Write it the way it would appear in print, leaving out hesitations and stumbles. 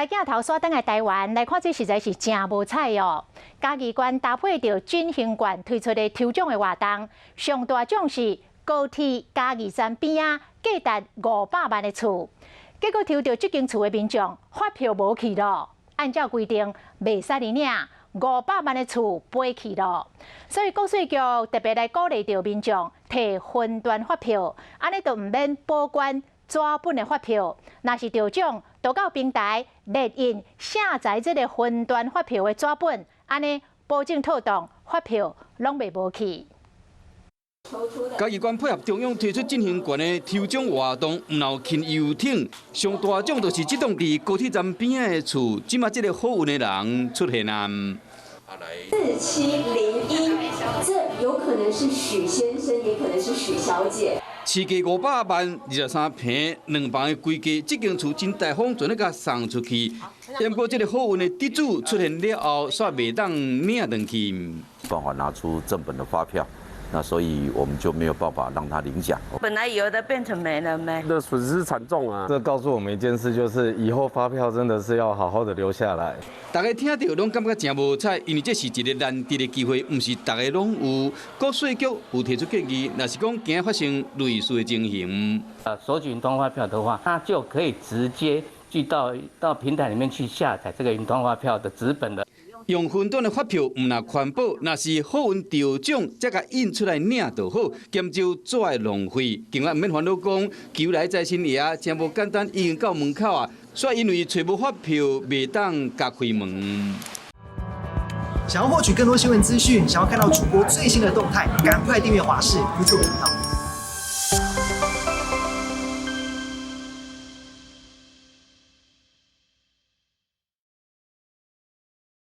來鏡頭煞轉來台灣來看，這實在是誠無彩哦。嘉義縣搭配著振興券推出的抽獎的活動，上大獎是高鐵嘉義站邊仔價值500萬的厝，結果抽著這間厝的民眾發票無去咯。按照規定，袂使來領，500萬的厝飛去咯。所以國稅局特別來鼓勵著民眾提雲端發票，按呢就毋免保管紙本的發票，若是著獎，就到平台列印下載這個雲端發票的紙本，按呢保證妥當，發票攏袂無去。嘉義縣配合中央推出振興券的抽獎活動，毋但有輕遊艇，上大獎就是這棟佇高鐵站邊仔的厝。這馬這個好運的人出現啊！4701，這有可能是許先生，也可能是許小姐。市價500萬，23坪兩房的規格，這間厝真大方，全咧共送出去。不過這個好運的得主出現了後，煞袂當領轉去。辦法拿出正本的發票，那所以我們就沒有辦法讓他領獎。本來有的變成沒了沒？這損失慘重啊！這告訴我們一件事，就是以後發票真的是要好好的留下來。大家聽著攏感覺誠無彩，因為這是一個難得的機會，毋是逐个攏有。國稅局有提出建議，若是講驚發生類似的情形，索取雲端發票的話，他就可以直接去到平台裡面去下載這個雲端發票的紙本的。用雲端的發票毋但環保，若是好運著獎，才共印出來領就好，減少紙的浪費。另外毋免煩惱講，求來財神爺誠無簡單，已經到門口啊，煞因為揣無發票，袂當共開門。想要獲取更多新聞資訊，想要看到主播最新的動態，趕快訂閱華視 YouTube 頻道。